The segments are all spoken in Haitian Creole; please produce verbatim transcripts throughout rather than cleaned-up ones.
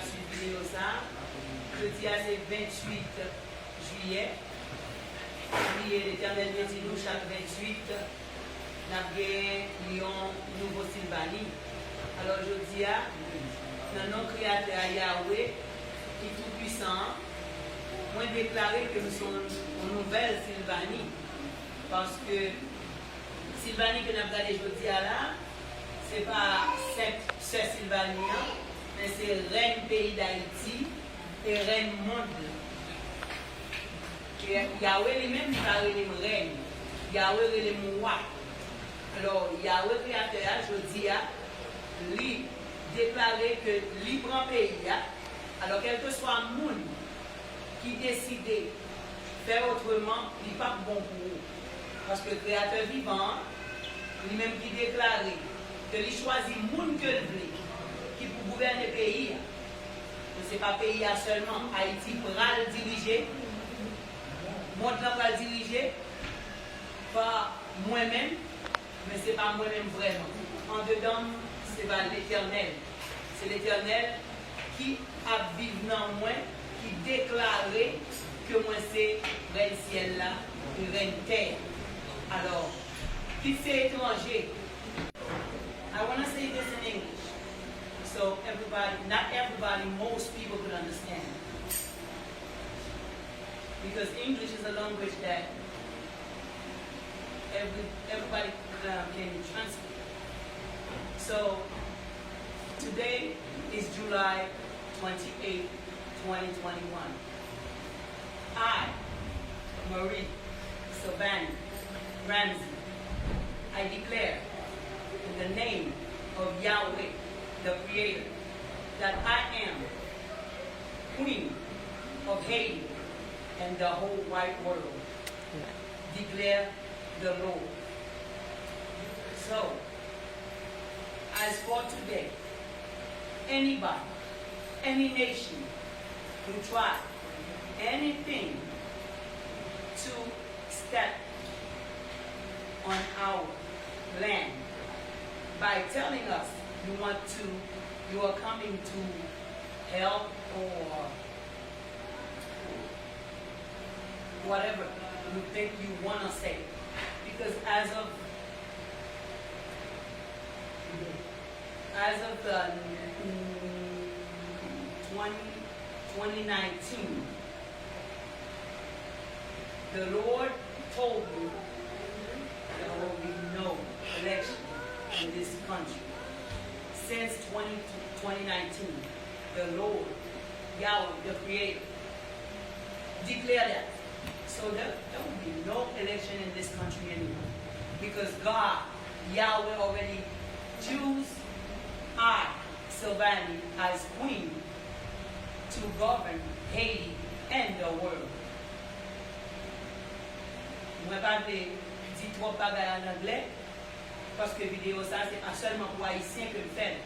Sou videyo sa, jodi a se venntuit jiyè. Priye Letènèl, nou di nou chak venntuit n ap gen yon nouvo Silvani. Alò, jodi a, nan non Kreyatè a, Yawe, ki tou pwisan an, mwen deklare ke m se yon, yon nouvèl Silvani. Paske Silvani ke n ap gade jodi a la, se pa senp sè Silvani an, men se rèn peyi Dayiti e rèn mond lan. E Yawe li menm, li pa rele m rèn. Yawe rele m wa. Alò, Yawe Kreyatè a, jodi a, li deklare ke li pran peyi a. Alò, kèlkeswa moun ki deside fè otreman, li p ap bon pou ou. Paske Kreyatè vivan an, li menm ki deklare ke li chwazi moun ke l vle ki pou gouvène peyi a. Men se pa peyi a sèlman. Ayiti pral dirije, mond lan pral dirije pa mwen menm, men se pa mwen menm vrèman. Andedan m, se pa Letènèl. Se Letènèl ki ap viv nan mwen, ki deklare ke mwen se rèn syèl la e rèn tè a. Alò, kit se etranje. I wanna say this in English. So everybody, not everybody, most people could understand. Because English is a language that every, everybody um, can translate. So today is July twenty-eighth, twenty twenty-one. I, Marie Sylvanie Ramsey, I declare in the name of Yahweh, the Creator, that I am Queen of Haiti and the whole wide world, declare the Lord. So, as for today, anybody, any nation who try anything to step on our land by telling us you want to, you are coming to help or whatever you think you wanna say. Because as of as of the mm, twenty, twenty nineteen, the Lord told me there will be no election in this country. Since twenty, twenty nineteen, the Lord, Yahweh, the Creator, declare that. So there, there will be no election in this country anymore. Because God, Yahweh already choose I, Sylvanie, as queen to govern Haiti and the world. Mwen pa vle di twòp bagay an anglè, paske videyo sa se pa sèlman pou Ayisyen ke m fè l.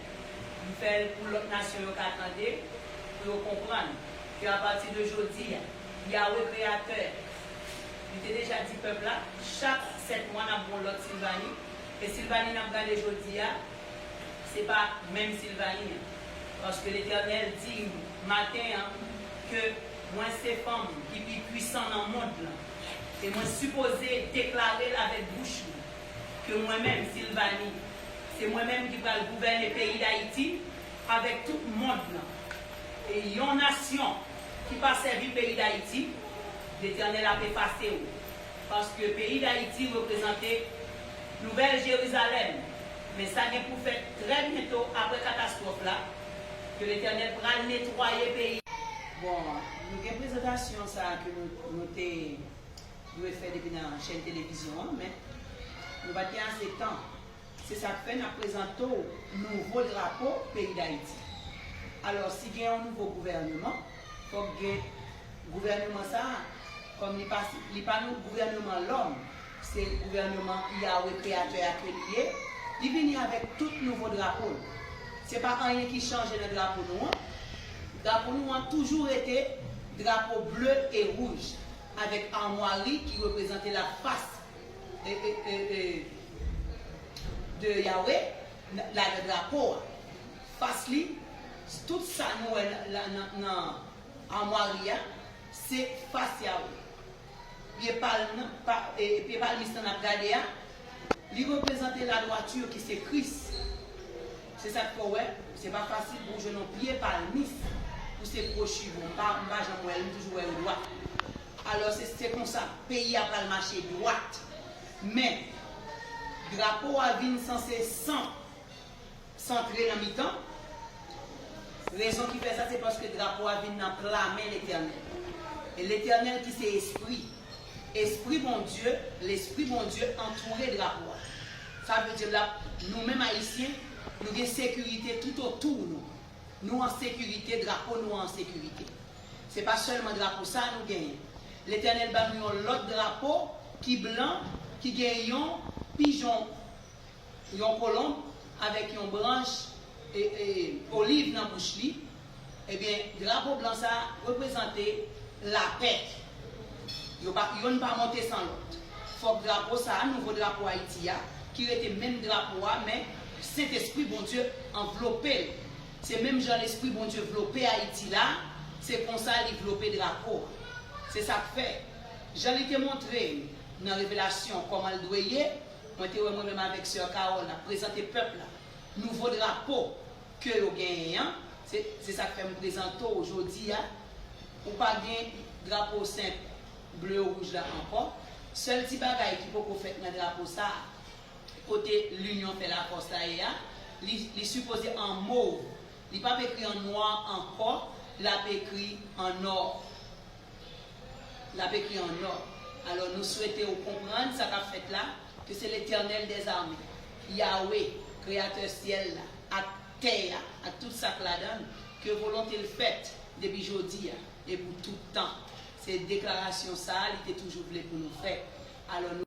M fè l pou lòt nasyon yo ka tande, pou yo konprann ke apati de jodi a, Yawe Kreyatè, li te deja di pèp la, chak sèt mwa n ap gen yon lòt Silvani, e Silvani n ap gade jodi a, se pa menm Silvani an. Paske Letènèl di m maten an ke mwen se fanm ki pi pwisan nan mond lan. E mwen sipoze deklare l avèk bouch mwen ke mwen menm, Silvani, se mwen menm ki pral gouvène peyi Dayiti avèk tout mond lan. E yon nasyon ki pa sèvi peyi Dayiti, Letènèl ap efase w. Paske peyi Dayiti reprezante Nouvèl Jerizalèm, men sa gen pou fèt trè byento apre katastwòf la, ke Letènèl pral netwaye peyi. Bon, nou gen prezantasyon sa a ke nou, nou te dwe fè depi nan chèn televizyon an, men nou pa t gen ase tan. Se sa k fè n ap prezante w nouvo drapo peyi Dayiti. Alò, si gen yon nouvo gouvèneman, fòk gen gouvèneman sa a, kòm li pa, li pa yon gouvèneman lòm, se gouvèneman Yawe Kreyatè a ke li ye, li vini avèk tout nouvo drapo l. Se pa anyen ki chanje nan drapo nou an. Drapo nou an toujou rete drapo ble e wouj, avèk amwari ki reprezante la fas e, e, e, e, de Yawe, la, la drapo a. Fas li, Tout sa nou wè nan, nan, nan, nan amwari a, se fas Yawe. Pye palm nan, pa, e, pye palmis nan n ap gade a, li reprezante ladwati ki se Kris. Se sa k fè w wè, se pa fasil pou w jwenn yon pye palmis pou se kwo chiv ou. M pa, m pa janm wè l, m toujou wè yo dwat. Alò, se, se konsa, peyi a pral mache dwat. Men, drapo a vin sanse san, santre nan mitan. Rezon ki fè sa, se paske drapo a vin nan pla men Letènèl. E Letènèl ki se Espri. Espri Bondye, Lespri Bondye antoure drapo a. Sa vle di la, nou menm Ayisyen, nou gen sekirite tout otou nou. Nou an sekirite, drapo nou an sekirite. Se pa sèlman drapo sa a nou genyen. Letènèl ba nou yon lòt drapo ki blan, ki gen yon pijon, yon kolonb avèk yon branch e, e, oliv nan bouch li. Ebyen, drapo blan sa a reprezante lapè. Yo pa, yonn pa monte san lòt. Fòk drapo sa a, nouvo drapo Ayiti a, ki rete menm drapo a, men Sentespri Bondye anvlope l. Se menm jan Lespri Bondye vlope Ayiti la, se konsa li vlope drapo a. Se sa k fè, jan li te montre m nan revelasyon kòman l dwe ye, mwen te wè mwen menm avèk sè Carole n ap prezante pèp la nouvo drapo ke yo genyen an. Se, se sa k fè m prezante w jodi a. Ou pa gen drapo senp ble wouj la ankò. Sèl ti bagay ki poko fèt nan drapo sa a, kote linyon fè lafòs la ye a, li, li sipoze an mov. Li p ap ekri an nwa ankò, l ap ekri an nò. L ap ekri an nò. Alò, nou swete w konprann sa k ap fèt la, ke se Letènèl dèzame, Yawe, Kreyatè syèl la, ak tè a, ak tout sa k ladan l, ke volonte l fèt depi jodi a e pou tout tan. Se deklarasyon sa a li te toujou vle pou nou fè. Alò, nou